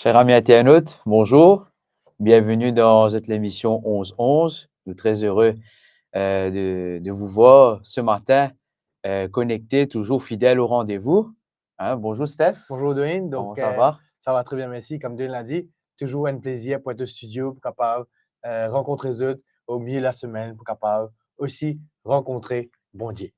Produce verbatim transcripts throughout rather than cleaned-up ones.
Chers amis internautes, bonjour. Bienvenue dans cette émission onze onze. Nous sommes très heureux, euh, de, de vous voir ce matin, euh, connectés, toujours fidèles au rendez-vous. Hein, bonjour Steph. Bonjour Dwayne. Kouma sa va? Sa va tre bien, mersi. Kouma Dwayne la dir, touzour enn plezir pou et o stidio, pou kapav, euh, rankontre zot o milie lasemenn, pou kapav osi rankontre Bondie.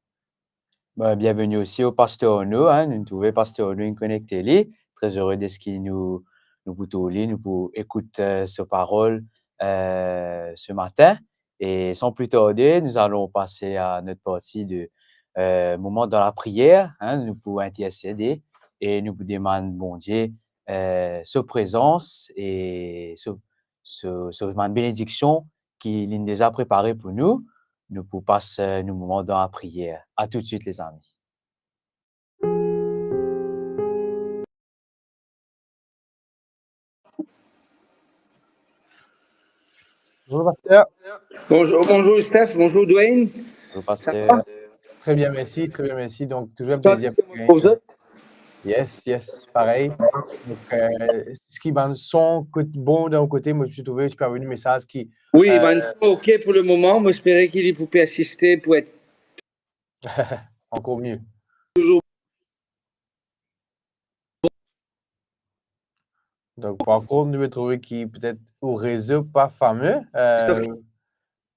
Be, bienveni osi o Paster Arnaud, hein, nou trouve Paster Arnaud inn konekte li. Tre ere deski nou, nou pou trouv li, nou pou ekout, euh, so parol, euh, ce matin. Et sans plus tarder, nous allons passer à notre partie de, euh, moment dans la prière, hein, nou pou intersede e nou pou demann Bondie, euh, so prezans e so, so, so bann benediksion ki linn deza prepare pou nou. Nou pou pas, euh, nou moman dan lapriyer. A toutswit, lezami. Bonjour, Paster. Bonjour, bonjour, Steph. Bonjour, Dwayne. Bonjour, Paster. Sa va? Tre bien, mersi, tre bien, mersi. Donk, touzour enn plezir pou zot. Yes, yes, parey. Donk, euh, eski bann son kot-, bon dan ou kote? Mo ti trouve ti pe avoy enn mesaz ki, wi, euh, bann son ok pou lemoman. Mo espere ki li pou persiste pou et ankor mie. Touzour. Donk, par kont, nou pe trouve ki petet ou rezo pa fame, euh,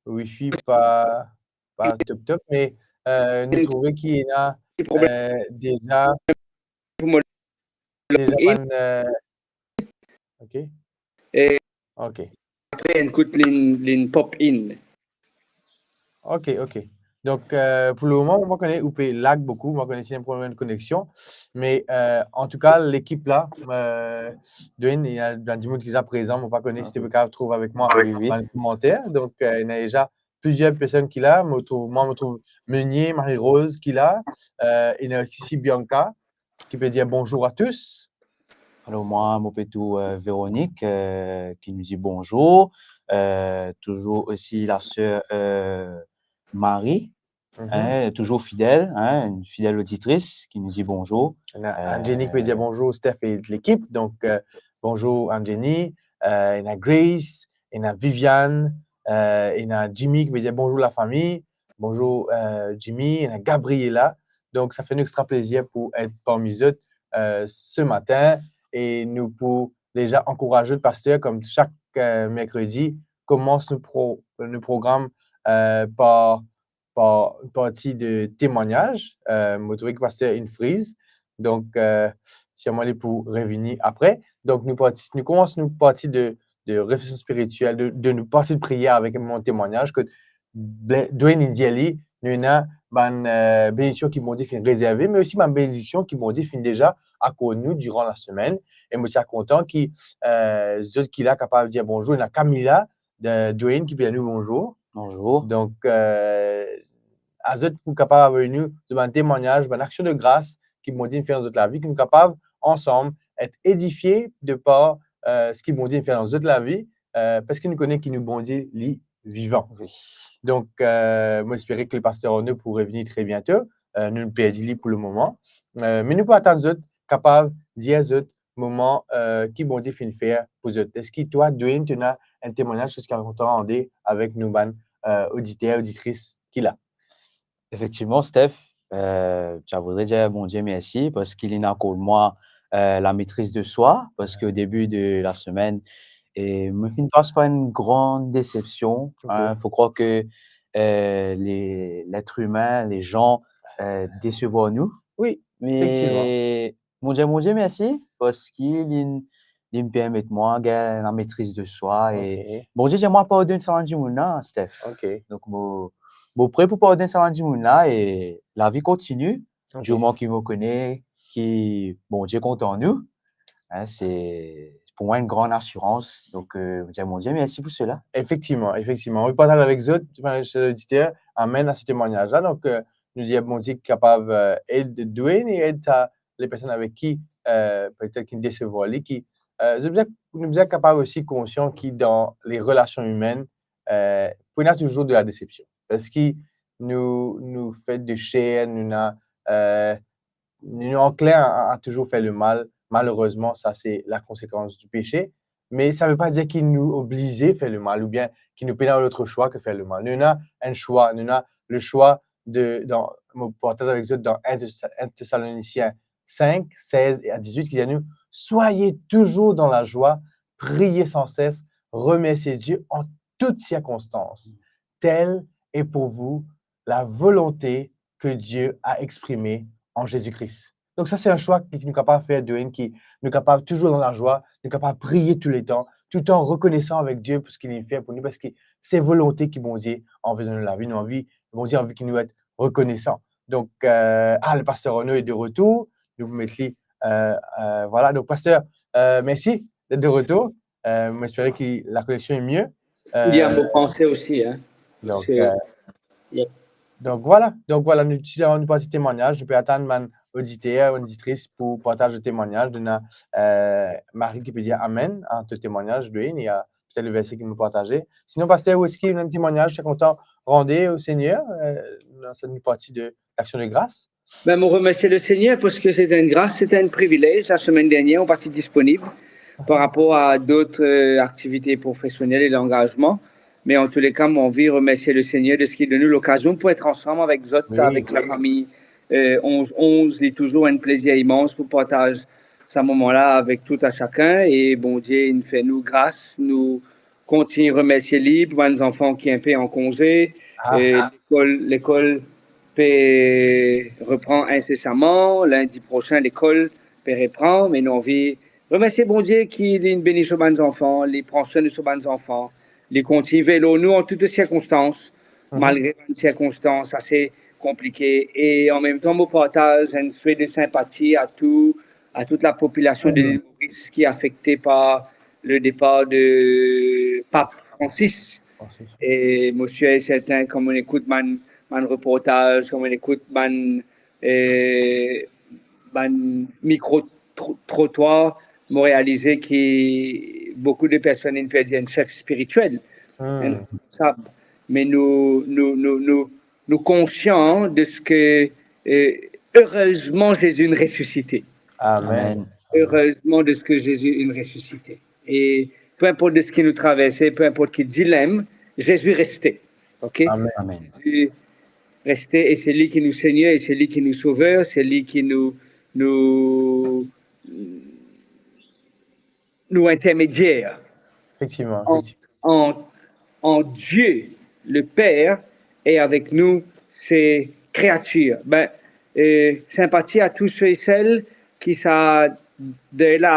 wifi pa, pa top top, me, euh, nou trouve ki ena, euh, deza, deza bann, euh, ok. E ok. Apre enn kout linn, linn pop in. Ok, ok. Donk, euh, pou lemoman, mo pa kone, ou pe lag boukou, mo pa kone si enn problem de koneksion. Me, euh, antouka, lekip la, euh, Dwayne, ena bann dimoun ki deza prezan, mo pa kone si to pe kapav trouv avek mwa, wi, wi, bann komanter. Donk, euh, ena deza plizier personn ki la. Mo trouv, mwa, mo trouv Meunier, Marie-Rose ki la, euh, ena osi Bianca, ki pe dir bonjour à tous. Alor, mwa, mo pe trouv, euh, Véronique, euh, ki nou dir bonjour. Euh, touzour osi laser, euh, Marie, hein, touzour fidel, hein, enn fidel oditris ki nou dir bonjour. Ena, euh, Anjeni ki pe dir bonjour, Steph e lekip. Donk, euh, bonjour Anjeni, euh, ena Grace, ena Viviane, euh, ena Jimmy ki pe dir bonjour lafami. Bonjour, euh, Jimmy, ena Gabriela. Donk, sa fer nou extra plezir pou et parmi zot, euh, ce matin. E nou pou deza ankouraz zot, Paster, kouma sak, euh, merkredi, koumans nou pro-, nou program, euh, par, par parti de temwagnaz. Euh, mo trouve ki Paster inn friz. Donk, euh, sirman li pou revini apre. Donk, nou parti, nou koumans nou parti de, de refleksion spiritiel, de, de nou parti de priyer avek enn moman temwagnaz, kot Ble-, Dwayne inn dir li, nou ena bann, euh, benediksion ki Bondie finn rezerve, me osi bann benediksion ki Bondie finn deza akord nou diran lasemenn. E mo ti a kontan ki, euh, zot ki la kapav dir bonzour. Ena Camila, de Dwayne, ki pe dir nou bonzour. Bonzour. Donk, euh, a zot pou kapav avoy nou zot bann temwagnaz, bann aksion de gras ki Bondie finn fer dan zot lavi, ki nou kapav ansam et edifie de par, euh, seki Bondie finn fer dan zot lavi, euh, parski nou kone ki nou Bondie, li vivan. Wi. Donk, euh, mo espere ki le Paster Arnaud pou revini tre biento. Euh, nou, nou perdi li pou lemoman. Euh, me nou pou atann zot kapav dir zot moman, euh, ki Bondie finn fer pou zot. Eski twa, Dwayne, to ena enn temwagnaz, seki to kontan ande avek nou bann, euh, oditer, oditris ki la? Efektivman, Steph, euh, ti a voudre dir Bondie mersi parski li inn akord mwa, euh, la maîtrise de soi, parski o debi de lasemenn, e mo finn pas par enn gran desepsion, ok, hein. Fo krwar ki, euh, le, letr imin, lezan, euh, desevwar nou. Wi, efektivman. Me mo dir Bondie mersi parski li, li permet mwa gagn la maîtrise de soi e, ok, Bondie dir mwa pardonn sa bann dimoun la, Steph. Ok. Donk, mo, mo pre pou pardonn sa bann dimoun la e lavi kontini. Ok. Dimoman ki mo kone ki Bondie kontan nou, hein, se pou mwa enn gran asirans. Donk, euh, mo dir Bondie mersi pou sela. Efektivman, efektivman. Wi, partaz avek zot, bann ser oditer, amenn a se temwagnaz la. Donk, euh, nou dir Bondie ki kapav, euh, ed Dwayne e ed sa le personn avek ki, euh, petet ki desevwar li, ki, euh, zot bizin, nou bizin kapav osi konsian ki dan le relasion imenn, euh, pou ena touzour de la desepsion. Parski nou, nou fet de ser, nou ena, euh, nou, nou anklin a, a, a touzour fer lemal, Malerezman, sa se lakonsekans di pese. Me sa ve pa dir ki nou oblize fer lemal oubien ki nou pena lot swa ki fer lemal. Nou ena enn swa, nou ena le swa de, dan, mo partaz avek zot dan enn Tes-, enn Tesalonisien sink, sez e a diz-wit, ki dir nou, "Soyez toujours dans la joie, priez sans cesse, remerciez Dieu en toutes circonstances. Telle est pour vous la volonté que Dieu a exprimée en Jésus-Christ." Donk sa se enn swa ki, ki nou kapav fer, Dwayne, ki nou kapav touzour dan lazwa, nou kapav priye touletan, toultan rekonesan avek Die pou seki li fer pou nou, parski se volonte ki Bondie anvi dan nou lavi. Nou anvi, Bondie anvi ki nou et rekonesan. Donk, euh, ah, le pasteur Renaud est de retour. Nou pou met li, euh, euh, vwala. Donk, pasteur, euh, mersi d'être de retour. Euh, mo espere ki la koneksion est mieux. Euh, Ya, mo panse osi, hein. Donk, Parski, euh, yep. Donk, vwala. Donk, vwala, nou ti, nou parti temwagnaz. Nou pe atann bann oditer, bann oditris pou partaz temwagnaz. Nou ena, euh, Marie ki pe dir amen a to temwagnaz, Dwayne, e a petet le verse ki nou partaze. Sinon, paster, ou eski ou ena temwagnaz, ou kontan rande au Seigneur, euh, dan sete parti de l'Action de Grâce? Ben, mo remersie le Seigneur parski se enn gras, se enn privilez. La semenn dernier, mo pa ti disponib par rapor a dot, euh, aktivite profesionel e langazman. Me an tou le ka, mo anvi remersie le Seigneur de seki donn nou lokazion pou et ansam avek zot, Wi. avek lafami, euh, onz onz. Li touzour enn plezir imans pou partaz sa moman la avek tou a sakenn. E Bondie inn fer nou gras, nou kontign remersie li pou bann zanfan ki enpe an konze. Ah. E lekol, lekol pe repran insesaman. Lindi prosin, lekol pe repran. Me nou anvi remersie Bondie ki li beni so bann zanfan, li pran swin de so bann zanfan, li kontign veye lor nou an tou sirkonstans, Mhm. malgre bann sirkonstans ase konplike. E an mem tan, mo partaz enn swe de sinpati a tou, a tout lapopilasion de Mhm. Lil Moris ki afekte par le depar de Pap Francis. Francis. E mo sir e sertin, kan mo ekout bann, bann reportaz, kan mo ekout bann, eh, bann mikro tro-, trotwar, mo realize ki boukou de personn inn perdi enn sef spiritiel, Hmm. enn responsab. Me nou, nou, nou, nou, nou konsian de seki, eh, erezman Zezi inn resisite. Amen. Amen. Erezman de seki Zezi inn resisite. E pe inport de seki nou traverse, pe inport ki dilem, Zezi reste. Ok? Amen. Amen. Zezi reste, e se li ki nou Segner, e se li ki nou Sover, se li ki nou, nou, nou intermedier. Efektivman, ant, efektivman. Ant, ant Die, le Per, e avek nou, se kreatir. Ben, eh, sinpati a tou se e sel ki sa dèy la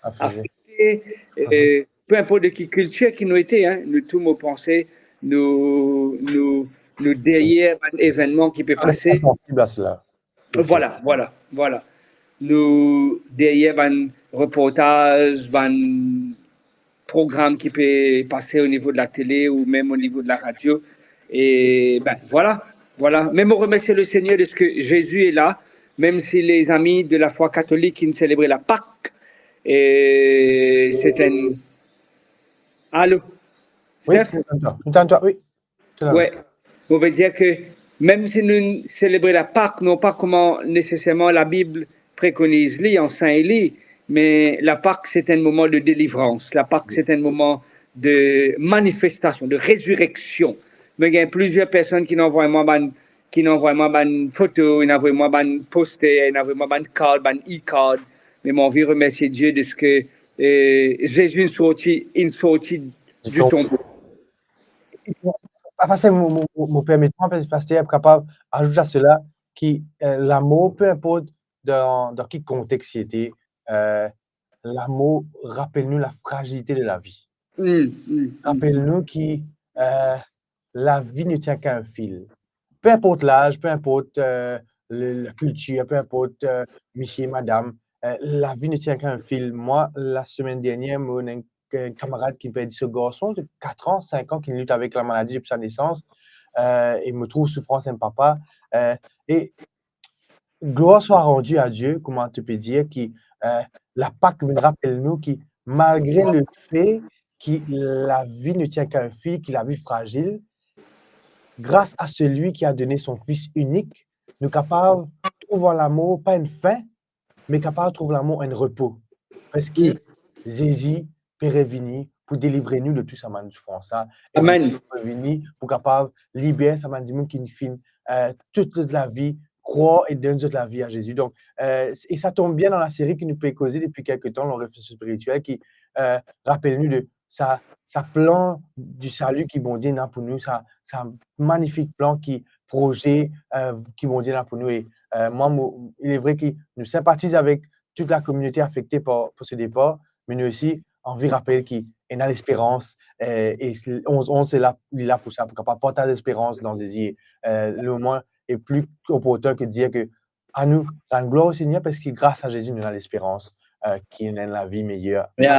afekte. Afekte, eh, Mhm. pe inport de ki kiltir ki nou ete, hein, nou tou, mo panse, nou, nou, nou deryer bann evennman ki pe pase. Nou sansible a sela. Vwala, vwala, vwala. Nou deryer bann reportaz, bann program ki pe pase o nivo de latele ou mem o nivo de laradio. E, ben, vwala, vwala. Me mo remersie le Segner de seki Zezi est là, mem si lezami de lafwa katolik inn selebre Lapak. E se enn, alo? Wi, Steph? Nou tann twa, nou tann twa, wi. Wi. Mo ve dir ke mem si nou selebre Lapak, non pa kouma neseserman Labib prekoniz li, ansegn li, me Lapak, se enn moman de delivrans. Lapak, se enn moman de manifestasion, de rezireksion. Me gagn plizier personn ki inn anvway mwa bann, ki inn anvway mwa bann foto, inn anvway mwa bann poster, inn anvway mwa bann kart, bann e-card. Me mo anvi remersie Die de seki, eh, Zezi inn sorti, inn sorti di tonbo. Apa, se mo, mo, mo, mo permet mwa, paster, kapav azout a sela ki, eh, lamor, pe inport dan, dan ki kontex li ete, eh, lamor rapel nou lafrazilite de lavi. Mm, mm, mm. Rapel nou ki, eh, lavi ne tient qu'à un fil. Pe inport laz, pe inport, eh, le, lakiltir, pe inport, eh, misie, madam, eh, lavi ne tient qu'à un fil. Mwa, lasemenn dernier, mo ena enn, enn kamarad ki perdi so garson de kat an, sink an, ki inn lit avek lamaladi depi sa nesans, eh, e mo trouv soufrans enn papa, eh, e glwar swa randi a Die, kouma to pe dir, ki, eh, Lapak vinn rapel nou ki malgre lefe ki lavi ne tient qu'à un fil, ki lavi frazil, gras a selwi ki a done son Fis inik, nou kapav trouv an lamor pa enn fin, me kapav trouv lamor, enn repo. Parski Zezi pe revini pou delivre nou de tou sa bann soufrans la. E Zezi pe revini pou kapav liber sa bann dimoun ki finn, eh, tout zot lavi krwar e donn zot lavi a Zezi. Donk, eh, e sa tonm bien dan laseri ki nou pe koze depi kelke tan, lor refleksion spiritiel, ki, eh, rapel nou de sa, sa plan di sali ki Bondie ena pou nou, sa, sa magnifik plan ki, proze, eh, ki Bondie ena pou nou. E, eh, mwa, mo, il est vrai ki nou sinpatiz avek tout lakominote afekte par, par se depar, me nou osi anvi rapel ki ena lesperans, eh, e onz onz, se la, li la pou sa, pou kapav partaz lesperans dan Zezi. Eh, lemoman e pli inportan ki dir ki anou rann glwar o Segner, parski gras a Zezi, nou ena lesperans, eh, ki ena enn lavi meyer. Ya.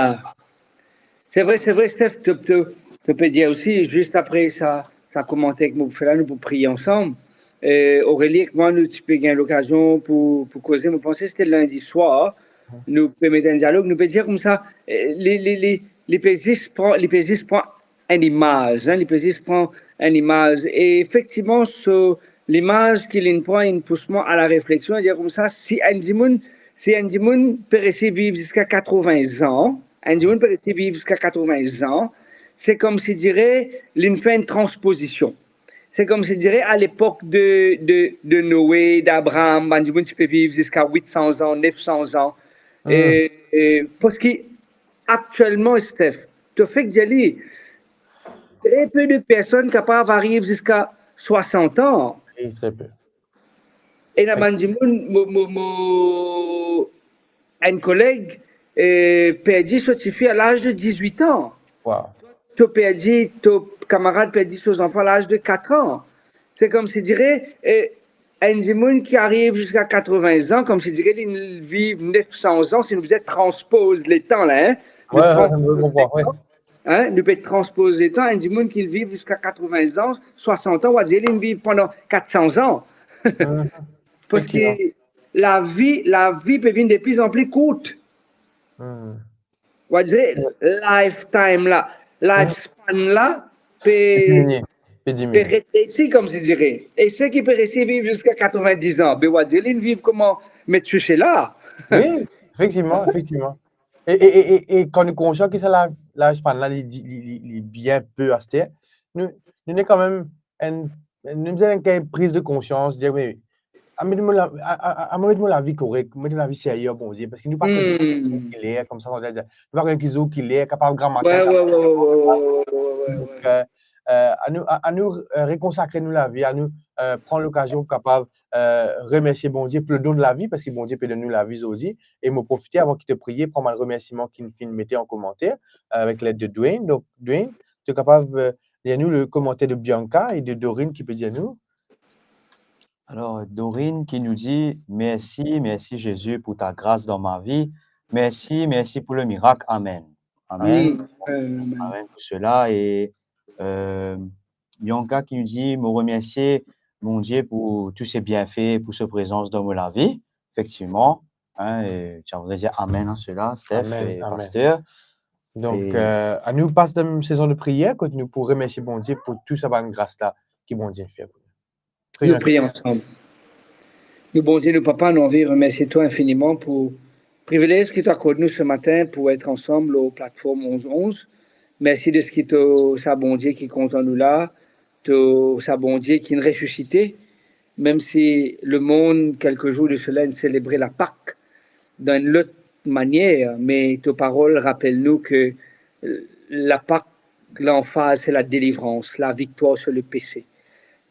Se vre, se vre, Steph, to, to, to pe dir osi, zis apre sa, sa komanter ki mo pou fer la, nou pou priye ansam. Eh, Aurélie ek mwa, nou ti pe gagn lokazion pou, pou koze, mo panse sete lindi swar, nou pe met enn dialog, nou pe dir koumsa, eh, li, li, li, li pe zis pran, li pe zis pran enn imaz, hein, li pe zis pran enn imaz. E efektivman, so limaz ki linn pran, inn pous mwa a larefleksion, dir koumsa, si enn dimoun, si enn dimoun pe resi viv ziska katrovin zan, enn dimoun pe resi viv ziska katrovin zan, se koumsidire linn fer enn transpozision. Se koumsidire a lepok de, de, de Noe, d'Abraham, bann dimoun ti pe viv ziska wit san zan, nef san zan. E, e, parski aktielman, Steph, to fek dir li, tre pe de personn kapav ariv ziska swasant an. Wi, tre pe. Ena bann dimoun, mo, mo, mo, enn koleg, eh, perdi so tifi a laz de dizwit an. Wow. To perdi, to kamarad perdi so zanfan a laz de kat an. Se koumsidire, eh, enn dimoun ki ariv ziska katrovin zan, koumsidire li viv nef san zan, si nou bizin transpoz letan la, hein. Nou transpoz letan, hein, nou pe transpoz letan, enn dimoun ki viv ziska katrovin zan, swasant an, ou a dir li viv pandan kat san zan. Parski lavi, lavi pe vinn de pli an pli kourt. Ou a dir, lifetime la, lifespan la, pe, pe retresi, koumsidire. E seki pe resi viv ziska katrovin-diz an, be, ou a dir, linn viv kouma Metusela. Wi, efektivman, efektivman. E, e, e, e, e kan nou konsian ki sa la, lifespan la, li, li, li, li bien pe aster, nou, nou ena kanmem enn, nou bizin enn priz de konsians, dir, me, a, met mo la, a, a, a, a, met mo lavi korek, met mo lavi serye ar Bondie, parski nou pa konn ki zour ki ler, koumsa, nou pa konn ki zour ki ler, kapav gramatin. Donk, eh, eh, anou, a, anou, eh, rekonsakre nou lavi, anou, eh, pran lokazion pou kapav, eh, remersie Bondie pou le don de lavi, parski Bondie pe donn nou lavi zordi. E mo profite, avan ki to priye, pran bann remersiman ki finn mete an komanter, eh, avek led de Dwayne. Donk, Dwayne, to kapav, eh, lir nou le komanter de Bianca e de Dorine ki pe dir nou. Alor, Dorine ki nou dir, "Mersi, mersi Zezi pou ta gras dan ma vi. Mersi, mersi pou le mirak. Amen." Amen. Amen. Amen pou sela. E, eh, Bianca ki nou dir, "Mo remersie Bondie pou tou se bienfe, pou so prezans dan mo lavi." Efektivman, hein, e ti anvi dir amen a sela, Steph e paster. Donk, eh, anou pas dan sezon de priyer, kot nou pou remersie Bondie pou tou sa bann gras la ki Bondie fer pou nou. Nou priye ansam. Nou Bondie, nou Papa, nou anvi remersie twa infiniman pou privilez ki to akord nou se matin pou et ansam lor platform onz onz. Mersi deski to sa Bondie ki kontan nou la, to sa Bondie ki'nn resisite, mem si lemond, kelke zour de sela, inn selebre Lapak dan enn lot manier, me to parol rapel nou ke, eh, Lapak, lanfaz, se ladelivrans, laviktwar sir lepese.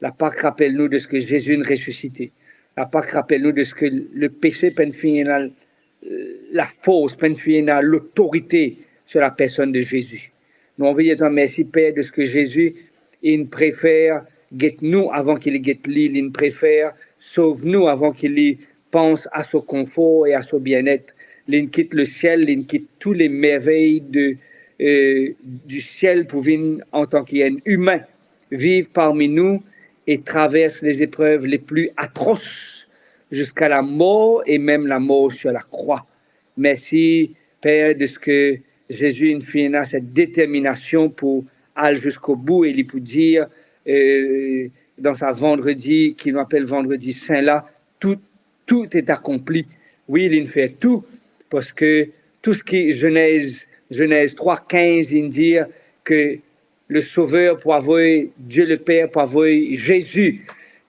Lapak rapel nou deski Zezi inn resisite. Lapak rapel nou deski lepese pa'nn finn ena lafors, pa'nn finn ena lotorite sir lapersonn de Zezi. Nou anvi dir twa mersi, Per, deski Zezi inn prefer get nou avan ki li get li, li'nn prefer sov nou avan ki li pans a so konfor e a so bienet. Li'nn kit lesiel, li'nn kit tou le mervey de, eh, disiel pou vinn antan ki enn imin, viv parmi nou e travers lezeprev le pli atros, ziska lamor e mem lamor sir lakrwa. Mersi, Per, deski Zezi inn finn ena set determinasion pou al ziskobou e li pou dir, eh, dan sa vandredi ki nou apel Vandredi Sin la, "Tout, tout est accompli." Wi, linn fer tou, parski tou seki Zenez, Zenez trwa kinz, inn dir ki Lesover pou avoy, Die Leper pou avoy Zezi,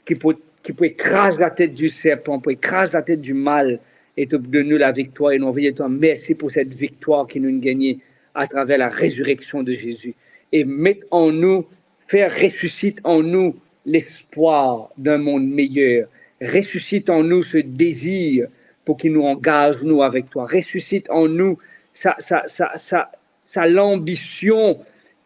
ki pou, ki pou ekraz latet di serpan, pou ekraz latet di mal, e to pou donn nou laviktwar, e nou anvi dir twa mersi pou set viktwar ki nou'nn gagne atraver larezireksion de Zezi. E met an nou, fer resisit an nou lespwar d'un monde meilleur. Resisit an nou se dezir pou ki nou angaz nou avek twa. Resisit an nou sa, sa, sa, sa, sa lanbision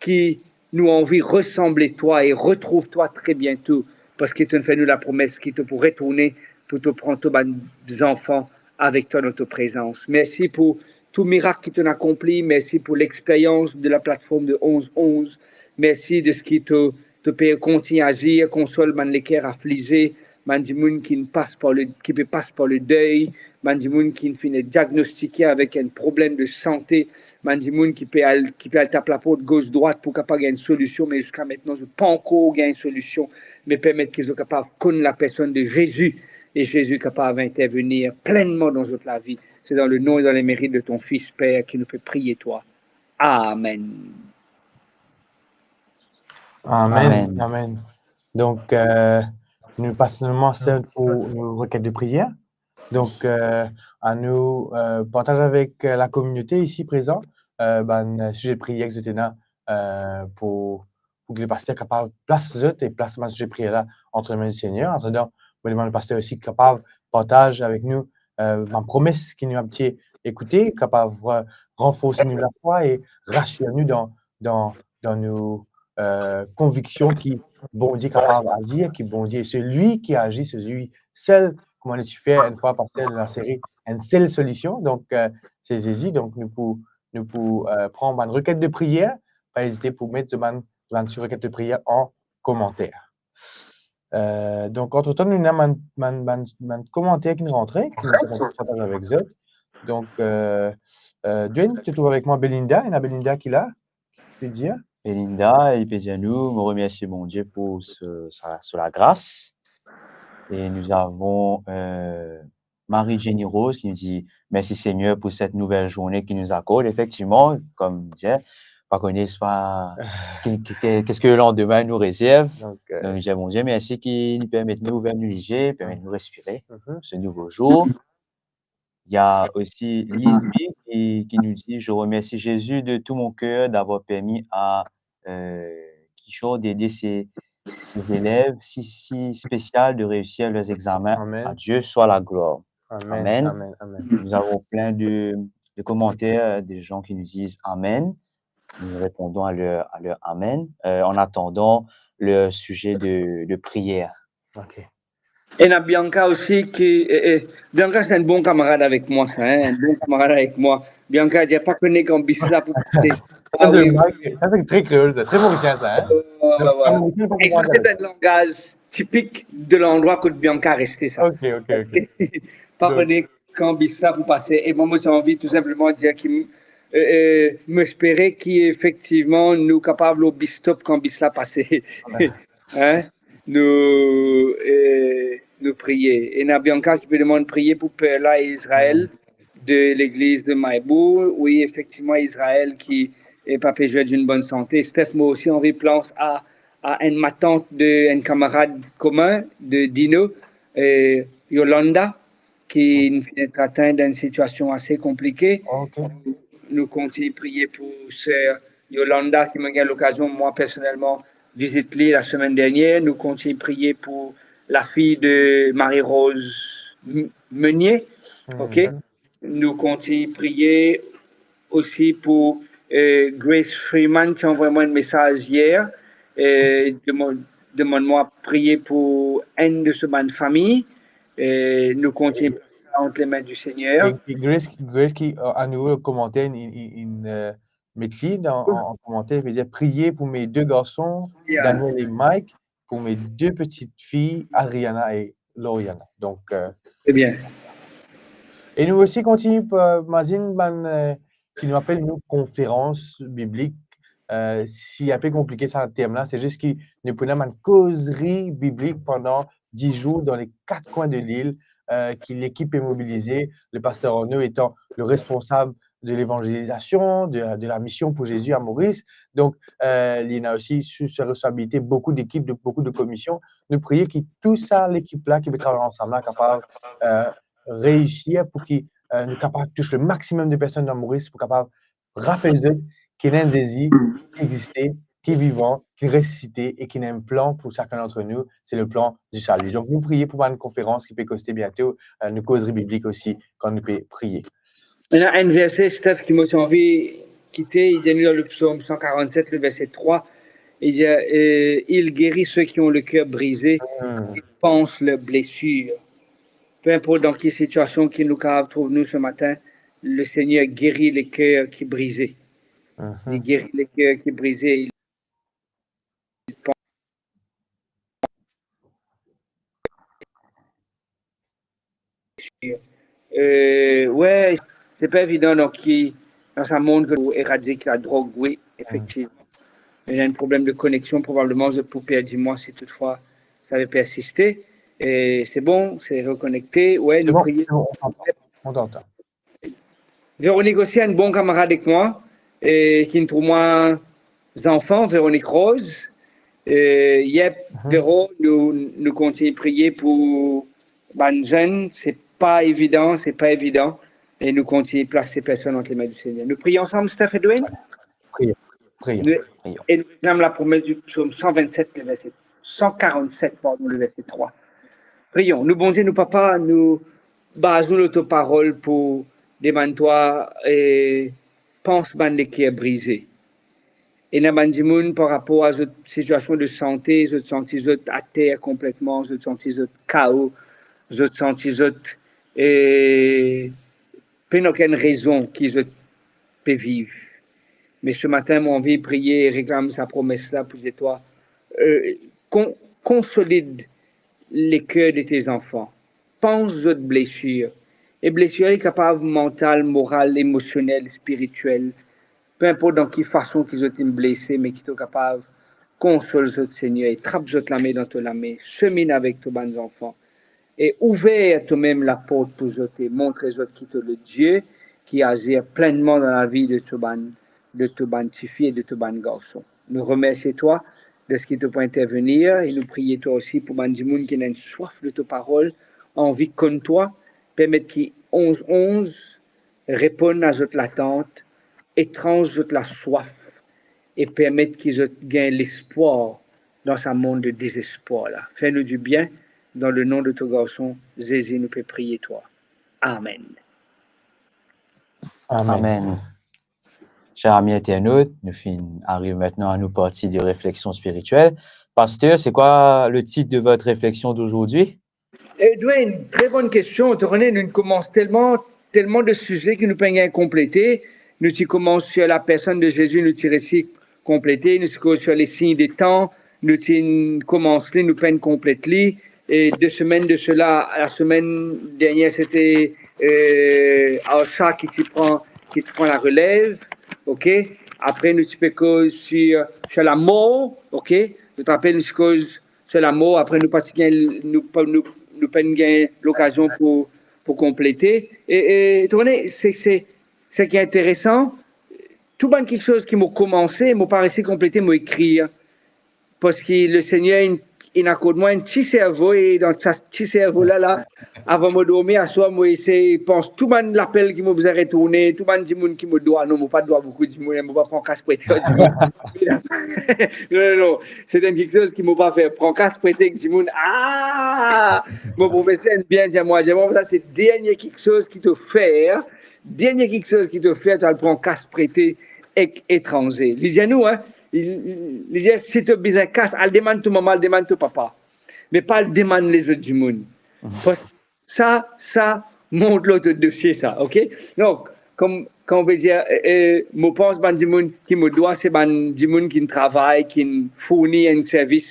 ki nou anvi resanble twa e retrouv twa tre biento, parski to'nn fer nou lapromes ki to pou retourne pou to pran to bann zanfan avek twa dan to prezans. Mersi pou tou mirak ki to'nn akonpli, mersi pou lexperyans de laplatform de onz onz, mersi de seki to, to pe kontign azir, konsol bann leker aflize, bann dimoun ki pas par le, ki pe pas par ledey, bann dimoun ki finn diagnostike avek enn problem de sante, bann dimoun ki pe al, ki pe al tap laport gos drwat pou kapav gagn solusion, me ziska aster zot pankor gagn solusion, me permet ki zot kapav konn lapersonn de Zezi, e Zezi kapav intervenir plennman dan zot lavi. Se dan le nom et dans les mérites de ton Fils, Per, ki nou pe priye twa. Amen. Amen, amen. Donk, euh, nou pas nou mem pou nou reket de priyer. Donk, euh, anou, euh, partaz avek, euh, lakominote isi prezan, euh, bann, euh, size priyer ki zot ena, euh, pou, pou ki lepaster kapav plas zot e plas bann size priyer la ant lame Lesegner. Antadan, mo demann lepaster osi kapav partaz avek nou, euh, bann promes ki nou ti ekoute, kapav, euh, ranforse nou lafwa e rasir nou dan, dan, dan nou, euh, konviksion ki Bondie kapav azir, ki Bondie, se li ki azir, se li sel, kouma nou ti fer enn fwa pase dan laseri, enn sel solision, donk, euh, se Zezi. Donk nou pou, nou pou, euh, pran bann reket de priyer, pa ezite pou met zot bann, bann ti reket de priyer an komanter. Euh, donk, antretan, nou ena bann, bann, bann, bann komanter ki rantre, ki nou pou partaz avek zot. Donk, euh, euh, Dwayne, to trouv avek mwa Belinda, ena Belinda ki la, ki pe dir. Belinda, li pe dir nou, mo remersie Bondie pou se, sa, so lagras. E nou avon, euh, Marie Jenny Rose ki nou dir, "Mersi Segner pou set nouvel zourne ki nou akord." Efektivman, kouma dir, pa kone swa ke, ke, ke, qu'est-ce que le lendemain nous réserve. Donk, euh, donk, nou dir Bondie mersi ki li permet nou ouver nou lizie, permet nou respire se nouvo zour. Il y a aussi Lise B qui, qui nous dit, "Je remercie Jésus de tout mon cœur d'avoir permis à, euh, Kishore d'aider ses, ses élèves si, si spécial de réussir leurs examens. Amen. À Dieu soit la gloire." Amen. Amen. Amen, amen. Nous avons plein de, de commentaires, des gens qui nous disent amen. Nous répondons à leur, à leur amen. Euh, en attendant le sujet de, de prière. Ok. Ena Bianca osi ki, eh, eh, Bianca se enn bon kamarad avek mwa, sa, hein, enn bon kamarad avek mwa. Bianca dir, "Pa kone kan bis la pou pase." Sa, ah, se wi. Sa, se tre kreol, sa. Tre morisien, sa, hein. Euh, donk, ouais, ouais. Sa, se enn langaz tipik de landrwa kot Bianca reste, sa. Ok, ok, ok. Pa kone kan bis la pou pase. E mwa, mo ti anvi tou sinpleman dir ki, euh, euh, mo espere ki efektivman nou kapav lor bis stop kan bis la pase. Hein? Nou, euh, nou priye. Ena Bianca ki pe demann priye pou Perla e Israël de legliz de Maïbourg. Wi, efektivman, Israël ki, eh, pa pe zwer enn bonn sante. Steph, mo osi anvi pans a, a enn matant de enn kamarad komin de Dino, eh, Yolanda, ki finn atin dan enn sitiasion ase konplike. Ok. Nou kontign priye pou ser Yolanda, ki mo gagn lokazion, mwa, personelman, vizit li lasemenn dernier. Nou kontign priye pou lafi de Marie-Rose M-, Meunier. Ok. Mhm. Nou kontign priye osi pou, eh, Grace Freeman, ki anvoy mwa enn mesaz yer, eh, demann, demann mwa priye pou enn de so bann fami. Eh, nou kontign plas sa ant lame di Segner. E, e Grace, Grace ki, euh, anouvo komanter, inn, inn, inn, euh, met li dan, an, an komanter, li dir, "Priye pou mes deux garçons, Daniel et Mike, pour mes deux petites filles, Adriana et Loriana." Donk, euh, e nou osi kontign, euh, mazinn bann, euh, ki nou apel nou konferans biblik. Euh, si inpe konplike sa term la, se zis ki nou pou ena bann kozri biblik pandan dis zour dan le kat kwin de lil, euh, ki lekip pe mobilize, le pasteur Arnaud etan le responsab de levanzelizasion, de, de la mision pou Zezi a Moris. Donk, euh, li ena osi sou se responsabilite boukou dekip, de, boukou de komision. Nou priye ki tou sa lekip la ki pe travay ansam la kapav, euh, reisir pou ki, euh, nou kapav tous le maximum de personn dan Moris pou kapav rapel zot ki ena enn Zezi ki existe, ki vivan, ki resisite e ki ena enn plan pou sakenn dantre nou, se le plan du salut. Donk nou priye pou bann konferans ki pe koste biento, euh, nou kozri biblik osi kan nou pe priye. Ena enn verse, Steph, ki mo ti anvi kite, li dir nou dan le Psom san karannset, le verse trwa, li dir, euh, "Il guérit ceux qui ont le cœur brisé, Hmm. il panse leurs blessures." Peu importe dans quelle situation ki nou kapav trouv nou ce matin, le Seigneur guérit les cœurs qui brisés. Mhm. Il guérit les cœurs qui brisés. Il Euh, ouais, c'est pas évident, donc, qui, dans un monde où éradique la drogue, oui, effectivement. Il y a un problème de connexion, probablement, je peux perdre moi si toutefois ça avait persisté. Et c'est bon, c'est reconnecté. Ouais, C'est nous bon, prions. C'est bon, on t'entend. On t'entend. Véronique osi, enn bon kamarad ek mwa, e ki trouv mwa zanfan, Véronique Rose. E, yep, Mhm. Véro, nou, nou kontign priye pou bann zenn, se pa evidan, se pa evidan. E nou kontign plas se personn ant lame di Segner. Nou priye ansam, Steph Edwin? Priye, priye, Nou, priye. E nou reklame lapromes di Psom san vennset, le verse, san karannset, pardon, le verse trwa. Priyon. Nou, Bondie, nou Papa, nou baz nou lor to parol pou demann twa, e, pans bann leker brize. Ena bann dimoun par rapor a zot sitiasion de sante, zot santi zot ater konpletman, zot santi zot kao, zot santi zot, e, pena okenn rezon ki zot pe viv. Me se matin, mo anvi priye e reklam sa promes la pou dir twa, e, kon-, konsolid leker de te zanfan. Pans zot blesir. E blesir li kapav mantal, moral, emosionel, spiritiel. Pe inport dan ki fason ki zot inn blese, me ki to kapav konsol zot, Segner, e trap zot lame dan to lame. Semin avek to bann zanfan. E ouver tomem laport pou zot e montre zot ki to le Die ki azir plennman dan lavi de to bann, de to bann tifi e de to bann garson. Nou remersie twa deski to pou intervenir e nou priye twa osi pou bann dimoun ki ena enn swaf de to parol, anvi konn twa, permet ki onz onz reponn a zot latant, etranz zot laswaf e permet ki zot gagn lespwar dan sa mond de dezespwar la. Fer nou dibien, dan le nom de to Garson Zezi, nou pe priye twa. Amen. Amen. Amen. Cher ami internaute, nous fin arrive maintenant à nos parties de réflexion spirituelle. Pasteur, c'est quoi le titre de votre réflexion d'aujourd'hui? Edwin, très bonne question. To kone, nou komans telman, telman de size ki nou pa'nn gagn konplete. Nou ti komans sur la personne de Jésus, nou ti resi konplete. Nou ti koz sur les signes des temps, nou ti komans li, nou pa'nn konplet li. E de semenn de sela, la semenn dernier, se te, euh, Archa ki ti pran, ki ti pran la relev, ok? Apre, nou ti pe koz sur, sur lamor, ok? Zot rapel, nou ti koz sur lamor, apre nou pa ti gagn, nou pa, nou, nou pa'nn gagn lokazion pou, pou konplete. E, e, to kone, se, se, seki interesan, tou bann kiksoz ki mo komanse, mo pa resi konplete, mo ekrir. Parski le Segner inn, inn akord mwa enn ti servo, e dan sa ti servo la, la, avan mo dormi aswar, mo esey pans tou bann lapel ki mo bizin retourne, tou bann dimoun ki mo dwa, non, mo pa dwa boukou dimoun, mo pa pran kas prete ar dimoun. Non, non, non. Se enn kiksoz ki mo pa fer, pran kas prete ek dimoun. Ah! Mo profeser inn bien dir mwa, dir mwa, sa se dernie kiksoz ki to fer, dernie kiksoz ki to fer, to al pran kas prete ek etranze. Li dir nou, hein, li, li, li dir, si to bizin kas, al demann to mama, al demann to papa. Me pa al demann lezot dimoun. Parski sa, sa mont lor to dosie sa, ok? Donk, kom, kom on pe dir, e, e, mo pans bann dimoun ki mo dwa, se bann dimoun ki'nn travay, ki'nn fourni enn servis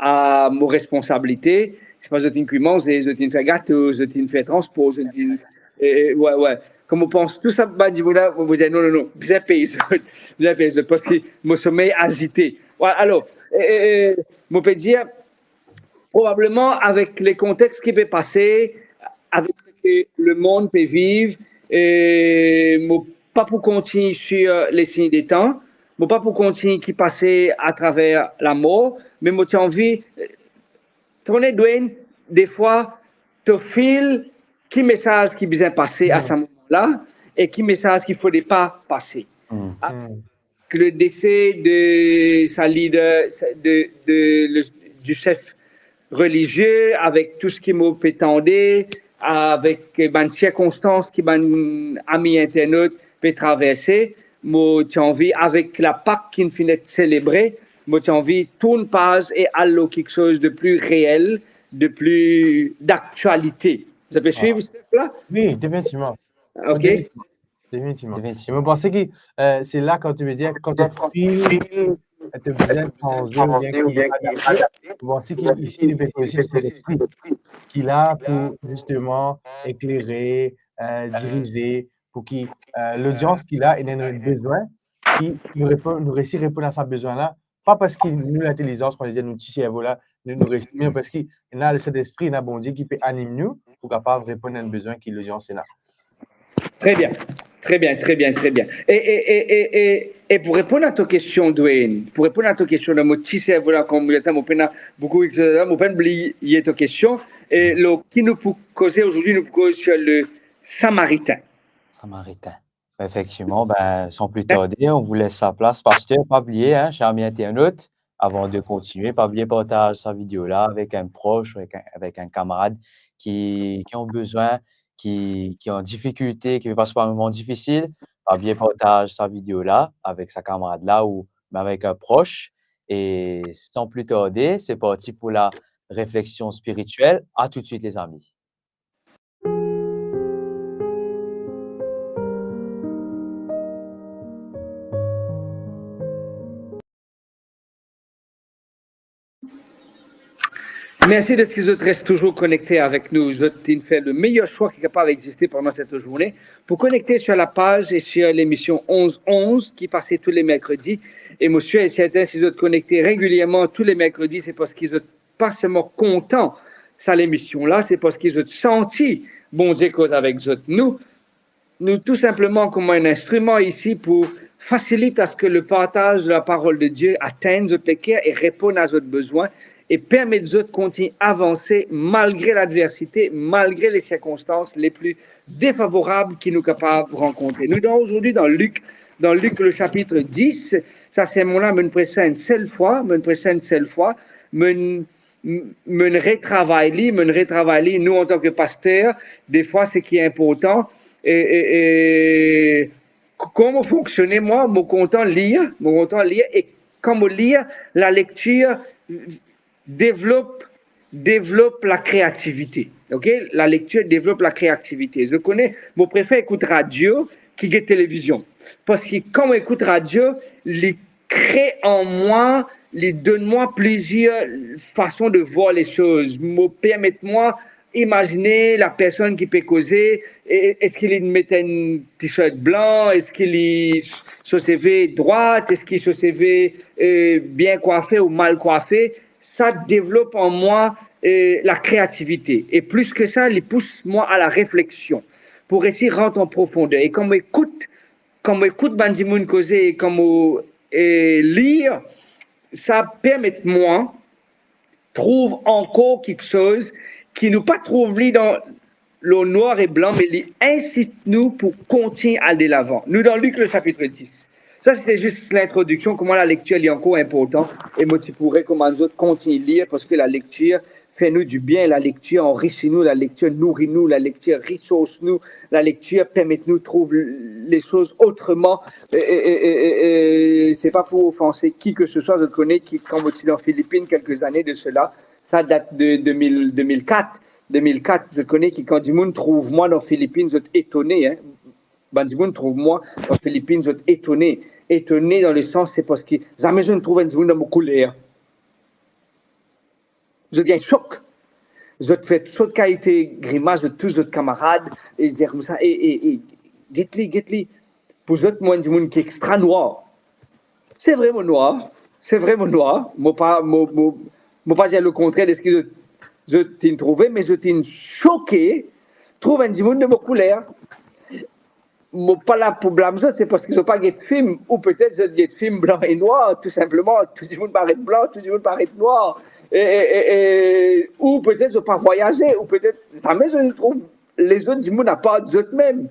a mo responsabilite. Sepa zot inn kwi manze, zot inn fer gato, zot inn fer transpor, zot inn, e, e, we, we. Kom mo pans tou sa bann dimoun la, mo dir, non, non, non, bizin pey zot, bizin pey zot, parski mo somey azite. We, alor, e, e, e, mo pe dir, probableman avek le kontex ki pe pase, avek seki lemond pe viv, e mo pa pou kontign sir le sign de tan, mo pa pou kontign ki pase atraver lamor, me mo ti anvi, to kone, Dwayne, defwa to feel ki mesaz ki bizin pase a sa moman la e ki mesaz ki fode pa pase. Avek le dese de sa lider, de, de, le, du chef relizie, avek tou seki mo pe tande, avek bann sirkonstans ki bann ami internot pe traverse, mo ti anvi, avek Lapak ki finn et selebre, mo ti anvi tourn paz e al lor kiksoz de pli reel, de pli daktialite. Zot pe swiv, Steph, la? Wi, definitivman. Ok. Definitivman. Definitivman. E mo panse ki, eh, se la kan to pe dir, kan to feel, eh, to bizin sanze oubien ki adapte, mo panse ki isi, nou pe koz osi de Sentespri ki la pou zisteman eklere, eh, dirize, pou ki, eh, lodians ki la, ena enn bezwin, ki nou repo-, nou resi reponn a sa bezwin la, pa parski nou lintelizans, kouma dir, nou ti servo la, nou, nou resi, me parski ena le Sentespri, ena Bondie ki pe anim nou pou kapav reponn a enn bezwin ki lodians ena. Tre bien, tre bien, tre bien, tre bien. E, e, e, e, e, e pou reponn a to kestion, Dwayne, pou reponn a to kestion, dan mo ti servo la, kouma mo pena boukou, et cetera, mo pena bliye to kestion. E lor ki nou pou koze azordi, nou pou koz sir le Samaritin. Samaritin. Effectivement, ben, sans plus tarder, on vous laisse sa place. Pasteur, pa bliye, hein, chers amis internautes, avant de continuer, pa bliye partaz sa video la avek enn pros, avek enn, avek enn kamarad ki, ki ena bizin, ki, ki an difikilte, ki pe pas par moman difisil. Pa bliye partaz sa video la avek sa kamarad la ou mem avek enn pros. E san pli tarde, se parti pou la refleksion spiritiel. A toutswit, lezami. Mersi deski zot res touzour konekte avek nou. Zot inn fer le meyer swa ki kapav existe pandan set zourne pou konekte sir lapaz e sir lemision onz onz ki pase tou le merkredi. E mo sir e sertin, si zot konekte regilierman tou le merkredi, se parski zot pa selman kontan sa lemision la, se parski zot santi Bondie koz avek zot. Nou, nou tou sinpleman kouma enn instriman isi pou fasilit aske le partaz de la parole de Dieu atenn zot leker e reponn a zot bezwin e permet zot kontign avanse malgre ladversite, malgre le sirkonstans le pli defavorab ki nou kapav rankontre. Nou dan, azordi, dan Lik, dan Lik le sapit dis. Sa sermon la, mo'nn pres sa enn sel fwa, mo'nn pres sa enn sel fwa, mo'nn, mo'nn retravay li, mo'nn retravay li. Nou, antan ki paster, defwa, seki inportan, e, e, e, k-, kouma mo fonksione, mwa, mo kontan lir, mo kontan lir, e kan mo lir, lalektir devlop, devlop lakreativite. Ok? Lalektir devlop lakreativite. Zot kone, mo prefer ekout radio ki get televizion. Parski kan mo ekout radio, li kre an mwa, li donn mwa plizier fason de vwar lesoz. Mo permet mwa imazine lapersonn ki pe koze, e, eski li met enn t-shirt blan, eski li, so seve drwat, eski so seve, e, bien kwafe ou mal kwafe. Sa devlop an mwa, e, lakreativite. E plis ki sa, li pous mwa a larefleksion pou resi rant an profonder. E kan mo ekout, kan mo ekout bann dimoun koze, e kan mo, e, lir, sa permet mwa trouv ankor kiksoz ki nou pa trouv li dan le nwar e blan, me li insit nou pou kontign al delavan. Nou dan Lik, le sapit dis. Sa, se te zis lintrodiksion, kouma lalektir li ankor inportan, e mo ti pou rekomann zot kontign lir, parski lalektir fer nou dibien, lalektir anrisi nou, lalektir nouri nou, lalektir resours nou, lalektir permet nou trouv lesoz otreman. E, e, e, e, e, e, se pa pou ofanse ki ke se swa, zot kone ki, kan mo ti dan Filipin kelke zane de sela, sa dat de de mil, de mil kat, de mil kat, zot kone ki kan dimoun trouv mwa dan Filipin, zot etone, hein. Bann dimoun trouv mwa dan Filipin, zot etone. Etone dan lesans, se parski zame zot trouv enn dimoun dan mo kouler. Zot gagn sok. Zot fer tou sort kalite grimas, zot tous zot kamarad, e dir koumsa, e, e, e, get li, get li. Pou zot, mo enn dimoun ki extra nwar. Se vre mo nwar, se vre mo nwar. Mo pa, mo, mo, mo pa dir lekontrer de seki zot, zot inn trouve, me zot inn soke trouv enn dimoun de mo kouler. Mo pa la pou blam zot, se parski zot pa get fim, ou petet zot get fim blan e nwar, tou sinpleman, tou dimoun paret blan, tou dimoun paret nwar, e, e, e, e, ou petet zot pa vwayaze, ou petet zame zot trouv lezot dimoun apar zot mem.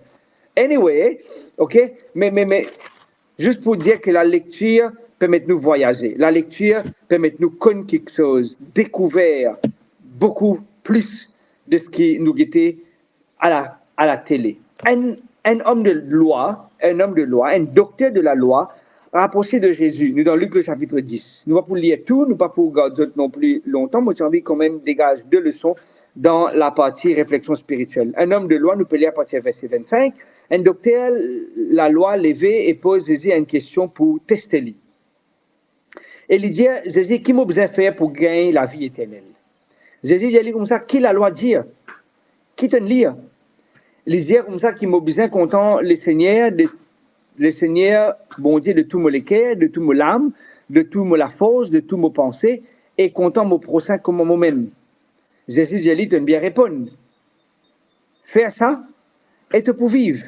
Anyway, ok, me, me, me, zis pou dir ke lalektir permet nou vwayaze, lalektir permet nou konn kiksoz, dekouver boukou plis de seki nou gete à la, à la télé. Enn, enn om de lwa, enn om de lwa, enn dokter de lalwa, raprose de Zezi. Nou dan Lik, le sapit dis. Nou pa pou lir tou, nou pa pou gard zot non pli lontan. Mo ti anvi kanmem degaz de leson dan laparti refleksion spiritiel. Enn om de lwa, nou pe lir apartir verse vinnsink. Enn dokter lalwa leve e poz Zezi enn kestion pou teste li. E li dir Zezi, "Ki mo bizin fer pou gagn lavi eternel?" Zezi dir li koumsa, "Ki lalwa dir? Ki to'nn lir?" Li dir koumsa ki mo bizin kontan Lesegner, de, Lesegner Bondie de tou mo leker, de tou mo lam, de tou mo lafors, de tou mo panse, e kontan mo prosin kouma momem. Zezi dir li, "To'nn bien reponn. Fer sa, e to pou viv."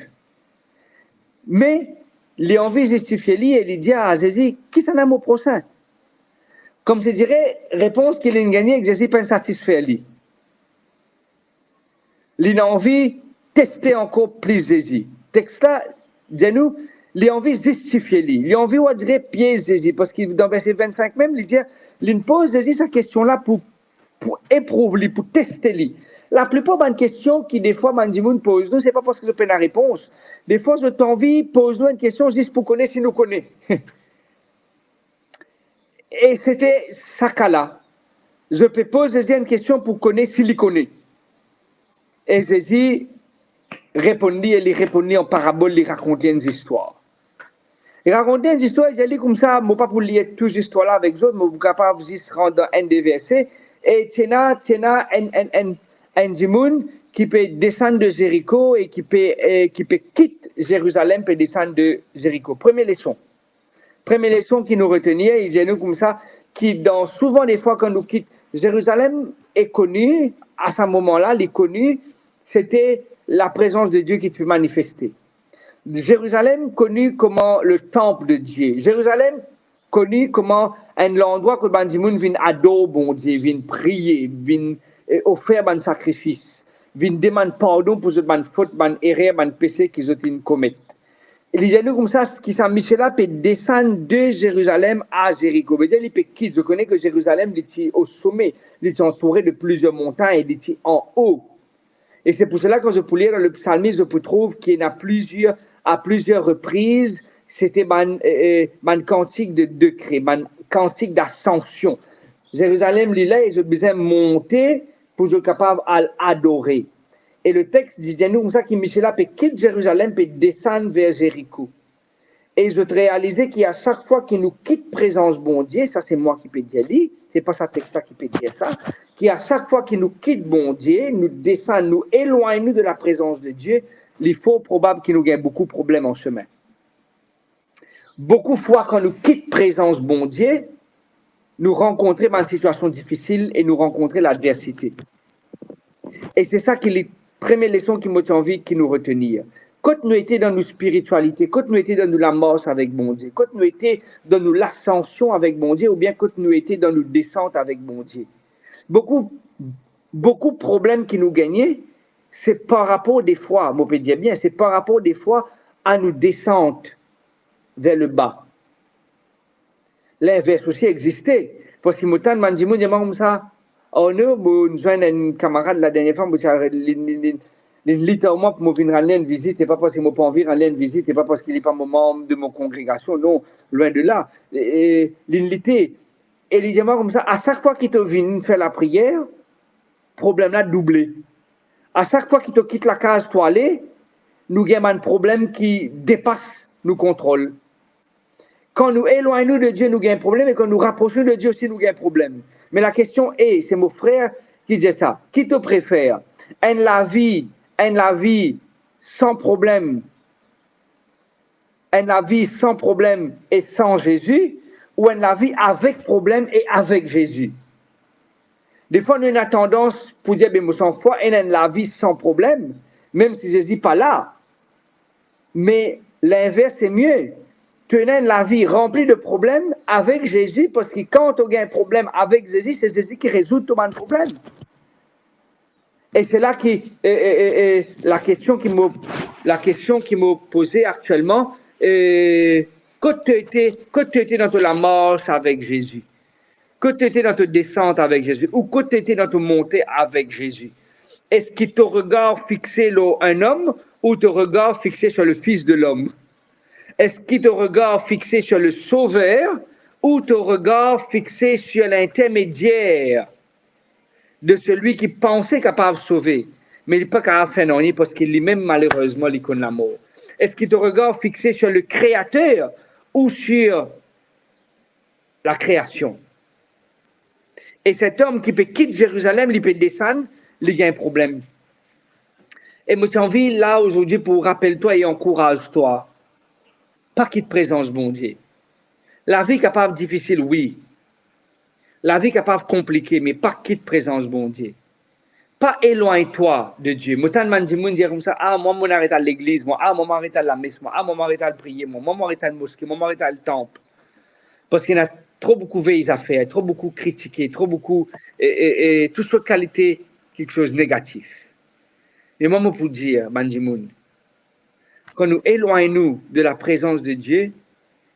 Me li anvi zistifie li e li dir a Zezi, "Kisannla mo prosin?" Koumsidire, repons ki linn gagne ek Zezi pa'nn satisfer li. Linn anvi teste ankor plis Zezi. Text la dir nou, li anvi zistifie li. Li anvi, oudire, piez Zezi, parski dan verse vinnsink mem, li dir, linn poz Zezi sa kestion la pou, pou eprouv li, pou teste li. Laplipar bann kestion ki defwa bann dimoun poz nou, se pa parski zot pena repons. Defwa, zot anvi poz nou enn kestion zis pou kone si nou kone. E sete sa ka la. Zot pe poz Zezi enn kestion pou kone si li kone. E Zezi reponn li, e li reponn li an parabol, li rakont li enn zistwar. Li rakont li enn zistwar, li dir li koumsa, mo pa pou lir tou zistwar la avek zot, mo pou kapav zis rant dan enn de verse. E ti ena, ti ena enn, enn, enn, enn dimoun ki pe desann de Zeriko e ki pe, e ki pe kit Zerizalem, pe desann de Zeriko. Premie leson. Premie leson ki nou retenir, li dir nou koumsa, ki dan, souvan defwa kan nou kit, Zerizalem e koni, a sa moman la, li koni, sete laprezans de Die ki ti manifeste. Zerizalem koni kouma le temple de Dieu. Zerizalem koni kouma enn landrwa kot bann dimoun vinn ador Bondie, vinn priye, vinn, e, ofer bann sakrifis, vinn demann pardon pou zot bann fot, bann erer, bann pese ki zot inn komet. E li dir nou koumsa, ki sa misie la pe desann de Zerizalem a Zeriko. Vedir li pe kit, zot kone ke Zerizalem, li ti o some, li ti antoure de plizier montagn, li ti anlo. E se pou sela, kan zot pou lir dan le psalmis, zot pou trouv ki ena plizier, a plizier repriz, sete bann, e, e, bann kantik de dekre, bann kantik d'asansion. Zerizalem li la, e zot bizin monte pou zot kapav al adore. E le text dir nou koumsa ki misie la pe kit Zerizalem, pe desann ver Zeriko. E zot realize ki a sak fwa ki nou kit prezans Bondie, sa se mwa ki pe dir li, se pa sa text la ki pe dir sa, ki a sak fwa ki nou kit Bondie, nou desann, nou elwagn nou de laprezans de Die, li for probab ki nou gagn boukou problem an semin. Boukou fwa, kan nou kit prezans Bondie, nou rankontre bann sitiasion difisil e nou rankontre ladversite. E se sa ki li, premie leson ki mo ti anvi ki nou retenir. Kot nou ete dan nou spiritialite, kot nou ete dan nou lamars avek Bondie, kot nou ete dan nou lasansion avek Bondie, oubien kot nou ete dan nou desant avek Bondie. Boukou, boukou problem ki nou gagne, se par rapor defwa, mo pe dir bien, se par rapor defwa a nou desant ver leba. Linvers osi existe, parski mo tann bann dimoun dir mwa koumsa, "Oh non, mo zwenn enn kamarad ladernie fwa, mo ti al, li, li, li, li lit ar mwa pou mo vinn rann li enn vizit, se pa parski mo pa anvi rann li enn vizit, se pa parski li pa mo manm de mo kongregasion, non, lwin de la." E, e, linn lite, e li dir mwa koumsa, "A sak fwa ki to vinn fer lapriyer, problem la double. A sak fwa ki to kit lakaz, to ale, nou gagn bann problem ki depas nou kontrol." Kan nou elwagn nou de Die, nou gagn problem, e kan nou rapros nou de Die osi, nou gagn problem. Me lakestion e, se mo frer ki dir sa, ki to prefer? Enn lavi, enn lavi san problem, enn lavi san problem e san Zezi, ou enn lavi avek problem e avek Zezi? Defwa nou ena tandans pou dir, "Be mo san fwa ena enn lavi san problem." Mem si Zezi pa la, me linvers se mie. To ena enn lavi ranpli de problem avek Zezi, parski kan to gagn problem avek Zezi, se Zezi ki rezoud to bann problem. E se la ki, e, e, e, e, la kestion ki mo, la kestion ki mo poze aktielman, e, kot to ete, kot to ete dan to lamars avek Zezi? Kot to ete dan to desant avek Zezi? Ou kot to ete dan to monte avek Zezi? Eski to regar fixe lor enn om ou to regar fixe sur le Fils de l'homme? Eski to regar fixe sur le Sauveur ou to regar fixe sur l'intermédiaire de celui ki panse kapav sove, me li pa kapav fer nanye parski limem, malerezman, li konn lamor? Eski to regar fixe sur le Créateur ou sur la création? E set om ki pe kit Zerizalem, li pe desann, li gagn problem. E mo ti anvi la azordi pou rapel twa e ankouraz twa, pa kit prezans Bondie. Lavi kapav difisil, wi. Lavi kapav konplike, me pa kit prezans Bondie. Pa elwagn twa de Die. Mo tann bann dimoun dir koumsa, "Ah, mwa, mo aret al legliz, mwa. Ah, mwa, mo aret al lames, mwa. Ah, mwa, mo aret al priye, mwa. Mwa, mo aret al moske, mwa, mo aret al tanp." Parski ena tro boukou vey zafer, tro boukou kritike, tro boukou, e, e, e, tou sort kalite kiksoz negatif. Me mwa, mo pou dir bann dimoun, kan nou elwagn nou de la prezans de Die,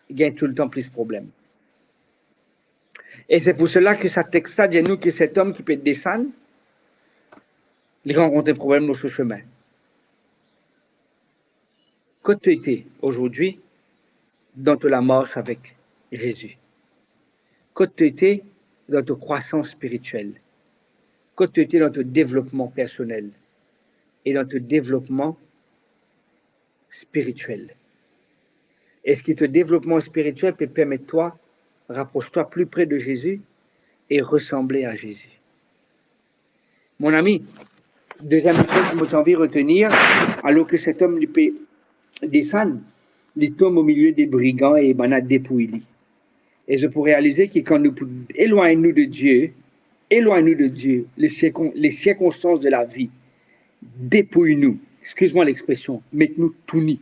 gagn toultan plis problem. E se pou sela ki sa text la dir nou ki set om ki pe desann, li rankontre problem lor so semin. Kot to ete azordi dan to lamars avek Zezi? Kot to ete dan to krwasans spiritiel? Kot to ete dan to devlopman personel e dan to devlopman spiritiel? Eski to devlopman spiritiel pe permet twa rapros twa pli pre de Zezi e resanble a Zezi? Mon ami, deziem leson ki mo ti anvi retenir, alor ki set om li pe desann, li tom omilie de brigan e bann la depouy li. E zot pou realize ki kan nou pou elwagn nou de Die, elwagn nou de Die, le sirkon-, le sirkonstans de lavi depouy nou, eskiz mwa lexpresion, met nou touni,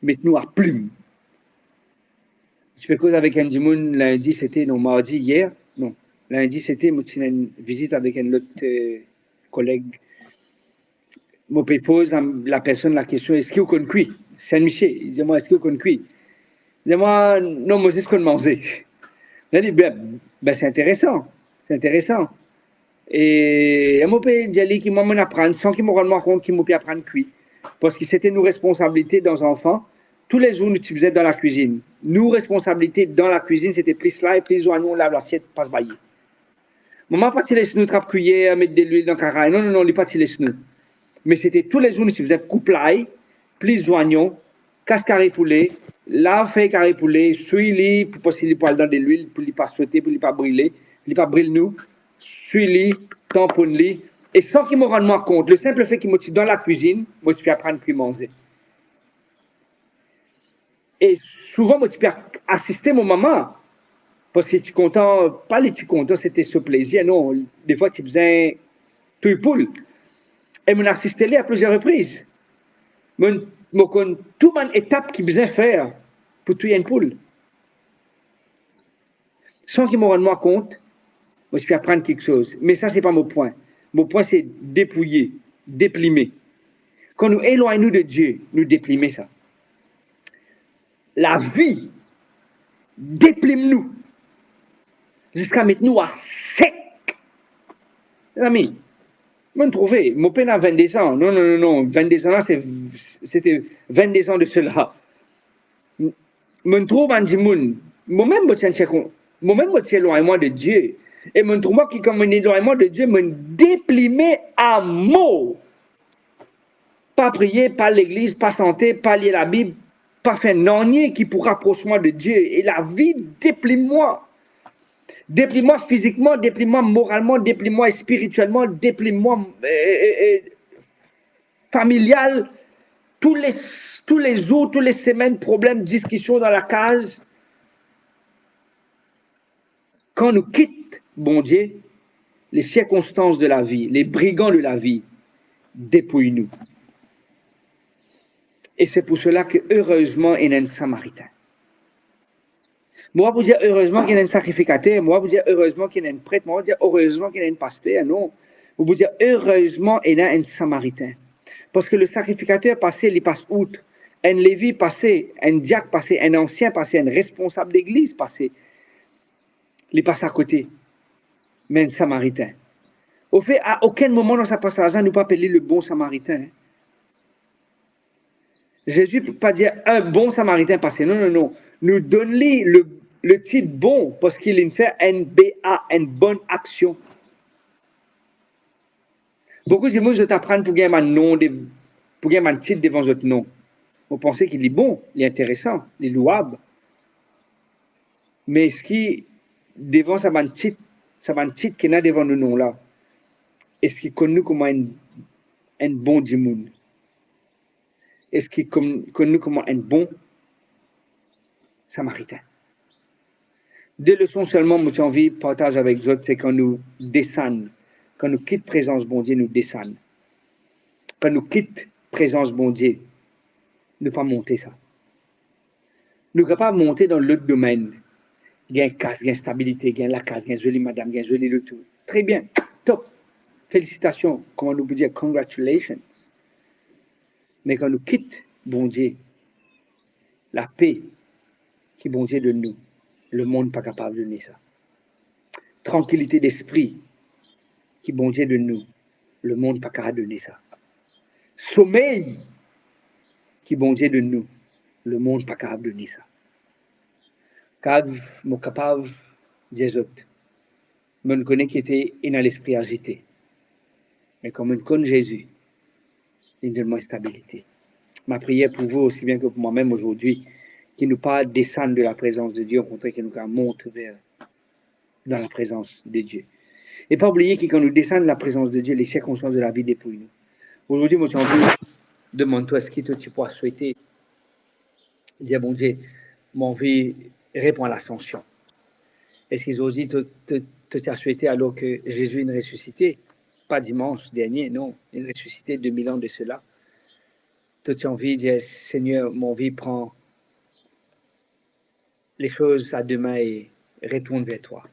met nou a plim. Mo ti pe koz avek enn dimoun lindi, sete, non, mardi, yer, non, lindi, sete, mo ti ena enn vizit avek enn lot, eh, koleg. Mo pe poz la, lapersonn lakestion, "Eski ou konn kwi?" Se enn misie, li dir mwa, "Eski ou konn kwi?" Li dir mwa, "Non, mo zis konn manze." Mo dir, "Be, be, se interesan, se interesan." E mo pe dir li ki mwa, mo aprann, san ki mo rann mwa kont ki mo pe aprann kwi. Parski sete nou responsabilite dan zanfan. Toulezour nou ti bizin dan lakwizinn. Nou responsabilite dan lakwizinn, sete plis lay, plis zwayon, lav lasiet, pas baye. Mama pa ti les nou trap kwiyer, met delwil dan karay. Non, non, non, li pa ti les nou. Me sete toulezour nou ti bizin koup lay, plis zwayon, kas kari poule, lav fey kari poule, swiy li, pou, parski li pou al dan delwil, pou li pa sote, pou li pa brile, li pa bril nou, swiy li, tanponn li. E san ki mo rann mwa kont, le sinp lefe ki mo ti dan lakwizinn, mo ti pe aprann kwi manze. E souvan, mo ti pe a-, asiste mo mama, parski ti kontan, pa li ti kontan, sete so plezir, non, defwa ti bizin touy poul. E mo asiste li a plizier repriz. Mo, mo konn tou bann etap ki bizin fer pou touy enn poul. San ki mo rann mwa kont, mo ti pe aprann kiksoz. Me sa, se pa mo pwin. Mo pwin, se depouye, deplime. Kan nou elwagn nou de Die, nou deplime sa. Lavi deplim nou, ziska met nou a sek. Mezami, mo trouve, mo pena vennde zan. Non, non, non, non. Vennde zan la, se, sete vennde zan de sela. Mo trouv bann dimoun, momem mo ti enn sirkon-, momem mo ti elwagn mwa de Die. E mo trouv mwa ki kan mo elwagn mwa de Die, mo deplime a mor. Pa priye, pa legliz, pa sante, pa lir Labib, pa fer nanye ki pou rapros mwa de Die. E lavi deplim mwa. Deplim mwa fizikman, deplim mwa moralman, deplim mwa spiritielman, deplim mwa, e, e, e, familial, tou le, tou le zour, tou le semenn, problem, diskision dan lakaz. Kan nou kit Bondie, le sirkonstans de lavi, le brigan de lavi depouy nou. E se pou sela ke erezman ena enn Samaritin. Mo pa pou dir erezman ki ena enn sakrifikater, mo pa pou dir erezman ki ena enn pret, mo pa pou dir erezman ki ena enn paster, non. Mo pou dir erezman ena enn Samaritin. Parski le sakrifikater pase, li pas out. Enn Levi pase, enn diak pase, enn ansien pase, enn responsab legliz pase. Li pas akote. Me enn Samaritin. Ofe, a okenn moman dan sa pasaz la, nou pa apel li le bon Samaritin. Zezi pa dir enn bon Samaritin pase. Non, non, non. Nou donn li le, le tit bon parski linn fer enn B A, enn bonn aksion. Boukou dimoun zot aprann pou gagn bann non de, pou gagn bann tit devan zot non. Mo panse ki li bon, li interesan, li louab. Me eski devan sa bann tit, sa bann tit ki ena devan nou non la, eski konn nou kouma enn, enn bon dimoun? Eski konn, konn nou kouma enn bon Samaritin? De leson selman mo ti anvi partaz avek zot, se kan nou desann, kan nou kit prezans Bondie, nou desann. Kan nou kit prezans Bondie, nou pa monte sa. Nou kapav monte dan lot domenn, gagn kas, gagn stabilite, gagn lakaz, gagn zoli madam, gagn zoli loto. Tre bien, top. Felisitasion, kouma nou pou dir, congratulations. Me kan nou kit Bondie, lape ki Bondie donn nou, lemond pa kapav donn sa. Trankilite lespri ki Bondie donn nou, lemond pa kapav donn sa. Somey ki Bondie donn nou, lemond pa kapav donn sa. Kapav, mo kapav dir zot, monn kone ki ete ena lespri azite. Me kan monn konn Zezi, li donn mwa stabilite. Ma priyer pou vou, osi bien ki pou mwa mem azordi, ki nou pa desann de laprezans de Die, okontrer ki nou kapav mont ver dan laprezans de Die. E pa oubliye ki kan nou desann laprezans de Die, le sirkonstans de lavi depouy nou. Azordi, mo ti anvi demann twa, eski to ti pou swete dir Bondie, mo anvi repran lasansion? Eski zordi to, to, to ti a swete, alor ki Zezi inn resisite, pa dimans dernie, non, inn resisite de mil an de sela, to ti anvi dir, Segner, mo anvi pran lesoz a de min e retourn ver twa?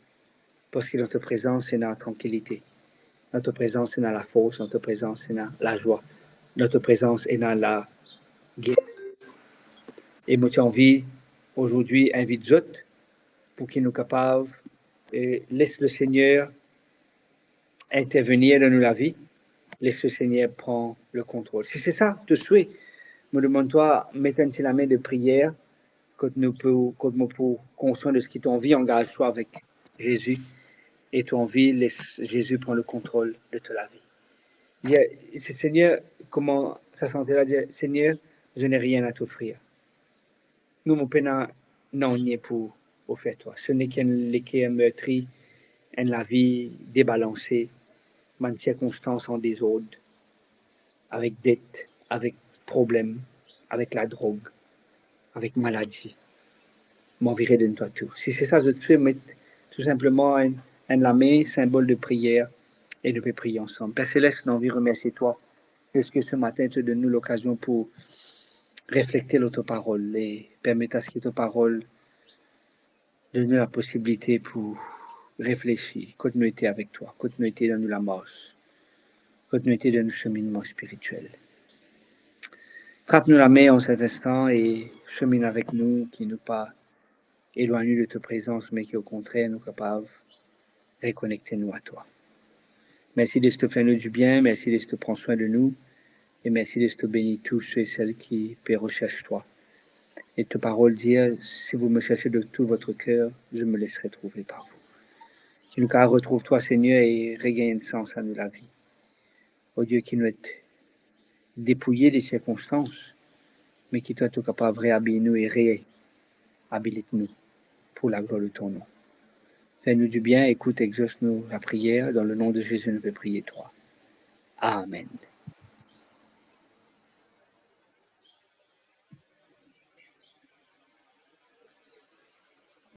Parski dan to prezans ena trankilite, dan to prezans ena lafors, dan to prezans ena lazwa, dan to prezans ena lageri. E mo ti anvi azordi invit zot pou ki nou kapav, eh, les Lesegner intervenir dan nou lavi, les Lesegner pran le kontrol. Si se sa to swe, mo demann twa met enn ti lame de priyer, kot nou pou, kot mo pou kontan de seki to anvi angaz twa avek Zezi, e to anvi les Zezi pran le kontrol de to lavi. Dir, Segner, kouma sa sante la, dir, Segner, je n'ai rien à t'offrir. Non, mo pena nanye pou ofer twa. Ce n'est qu'un cœur meurtri, enn lavi debalanse, bann sirkonstans an dezord, avek det, avek problem, avek ladrog, avek maladi. Mo anvi redonn twa tou. Si se sa zot swe, met tou sinpleman enn, enn lame, sinbol de priyer, e nou pe priye ansam. Per Selest, nou anvi remersie twa, parski se matin to donn nou lokazion pou reflekte lor to parol e permet aski to parol donn nou laposibilite pou reflesi kot nou ete avek twa, kot nou ete dan nou lamars, kot nou ete dan nou seminman spiritiel. Trap nou lame an set instan e seminn avek nou, ki nou pa elwagn nou de to prezans, me ki okontrer nou kapav rekonekte nou a twa. Mersi de to fer nou dibien, mersi de to pran swin de nou, e mersi de to beni tou se e sel ki pe resers twa. E to parol dir, si vous me cherchez de tout votre cœur, je me laisserai trouver par vous. Ki nou kapav retrouv twa, Segner, e regagn enn sans a nou lavi. O Die, ki nou et depouye de sirkonstans, me ki twa to kapav reabiy nou e reabilit nou pou laglwar de to nom. Fer nou dibien, ekout, exers nou lapriyer, dan le nom de Zezi nou pe priye twa. Amen.